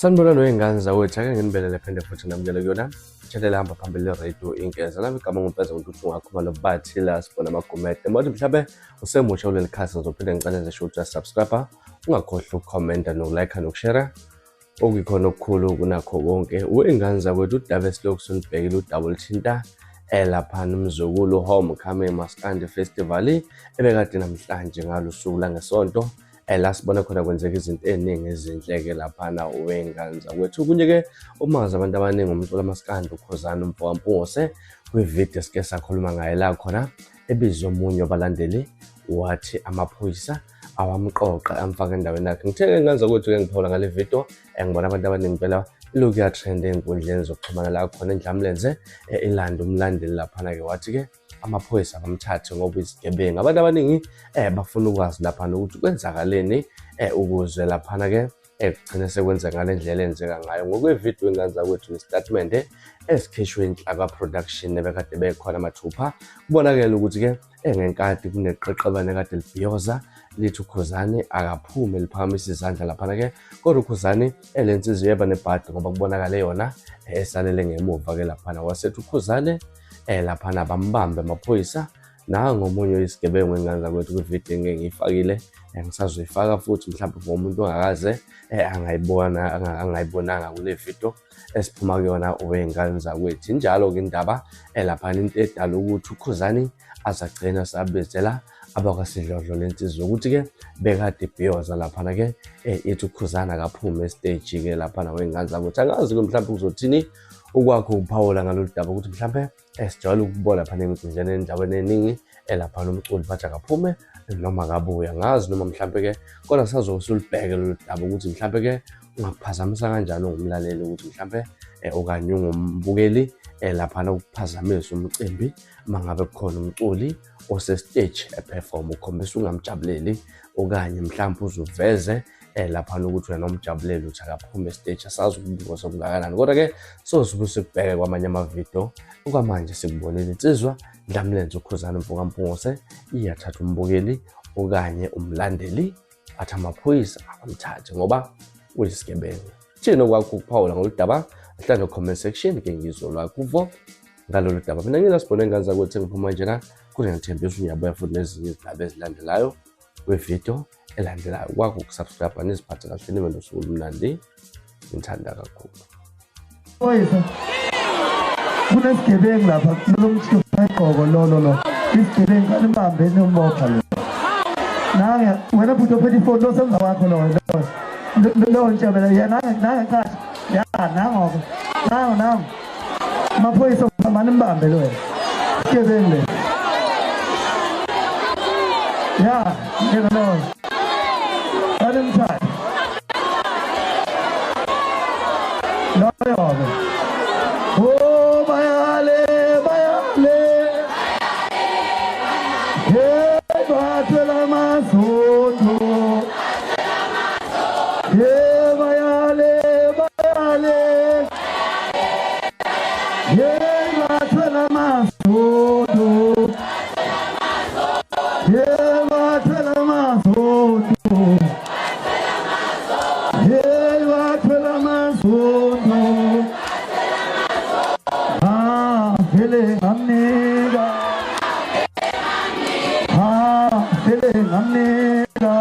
Sanibonani wey'ngane zakwethu, ake nginibelele phinde futhi namukele kuyona channel ehamba phambili radio Inkeza. Lami igama nguMpeza uNtuthu ngakhumalo bathi la sibona amagumede. Manje mhlawumbe usemusha kuleli khasi ngizophinde ngicela nje ukuthi subscribe, ungakhohlwa ukukhomenta nokulike nokushare. Okuyikhona okukhulu kunakho konke. Wey'ngane zakwethu udaba esilokhu sinibhekile udaba oluthinta elaphana uMzukulu Homecoming Maskandi Festival ebekade namhlanje ngalo usuku langesonto. La sibona khona kwenzeka izinto ey'ningi ezinhle-ke laphana wey'ngane zakwethu. Okunye-ke umazi abantu abaningi umculo kamaskandi uKhuzani uMfokaMpungose kwividiyo esike sakhuluma ngaye la khona ebizwe omunye wabalandeli wathi amaphoyisa awamqoqa amfake endaweni yakhe. Ngithe-ke ngane zakwethu-ke ngiphawula ngale vidiyo ngibona abantu abaningi impela ilokhu iyatrenda ey'nkundleni zokuxhumana la khona iNdlamlenze ilanda umlandeli laphana-ke wathi-ke amaphoyisa abamthathe ngoba izigebengu. Abantu abaningi bafuna ukwazi laphana ukuthi kwenzakaleni ukuze laphana-ke kugcine sekwenzeka ngale ndlela enzeka ngayo. Ngokwevidiyo ingane zakwethu nesitatimende esikhishwe Inhlaka Production ebekade bekhona mathupha, kubonakele ukuthi-ke ngenkathi kuneqeqebane kade libhiyoza lithi uKhuzani akaphume liphakamisa izandla laphana-ke, kodwa uKhuzani lensizwa yeba nebhadi ngoba kubonakale yona esalele ngemuva-ke laphana. Wasethi uKhuzani laphana bambambe amaphoyisa nangu omunye oyisigebengu engane zakwethu kwividiyo engike ngiyifakile, ngisazoyifaka futhi mhlawumbe for umuntu ongakaze angayibona angayibonanga kule video esiphuma kuyona wey'ngane zakwethu. Injalo-ke indaba laphana into edala ukuthi uKhuzani azagcina sabizela abakwasidlodlo lensizwa ukuthi-ke bekade ibhiyoza laphana-ke ithi uKhuzani akaphume esiteji-ke laphana wey'ngane zakwethu. Angazi-ke mhlawumbe kuzothini ukwakho ukuphawula ngalolu daba ukuthi mhlawumbe sijwayele ukubona phana enkundleni endaweni eningi elaphana umculi bathi akaphume noma akabuye, angazi noma mhlampe-ke kodwa sazoke silubheke lolu daba ukuthi mhlampe-ke ungakuphazamisa kanjani ungumlaleli ukuthi mhlampe okanye ungumbukeli laphana ukuphazamisa umcimbi uma ngabe kukhona umculi osesiteji eperform ukhombisa ungamjabuleli okanye mhlampe uzuveze laphana ukuthi wena umjabuleli uthi akaphume esiteji. Asazi ukubungozi obungakanani kodwa-ke sosuke sikubheke kwamanye amavidiyo. Okwamanje sikubonile insizwa Ndlamlenze uKhuzani uMfokaMpungose iyathatha umbukeli okanye umlandeli athi amaphoyisa abamthathe ngoba uyisigebengu. Thina okwakho ukuphawula ngolu daba hlala comment section ke ngizwe lwakho uvo ngalolu daba. Mina ngila sibone ingane zakwethu engiphuma njena kuze ngithembisa uyabuya futhi nezinye izindaba ezilandelayo kwividiyo elandelayo. Kwakho ukusubscribe niziphathe kahle nibe nosuku olumnandi. Ngithanda kakhulu. Phoyisa. Kunesigebengu lapha lo mthupha igqoko lo lo lo. Isigebengu kanibambe nombopha lo. Nange wena bhuti ophethe ifoni lo semva kwakho lo lo. Lo ntshebela yena nange nange cha. Ya nango. Nango nango. Maphoyisa manimbambe lo wena. Isigebengu le. Ya, yena lo. Kanimthathe. Loyo-ke. Oh, bayale, bayale. Hey, bathwele amasondo. Hey, bayale, bayale. Hey, bathwele amasondo. Hey, bathwele amasondo. Hey, bathwele amasondo. Ah, vele ngamnika. Ah, vele ngamnika.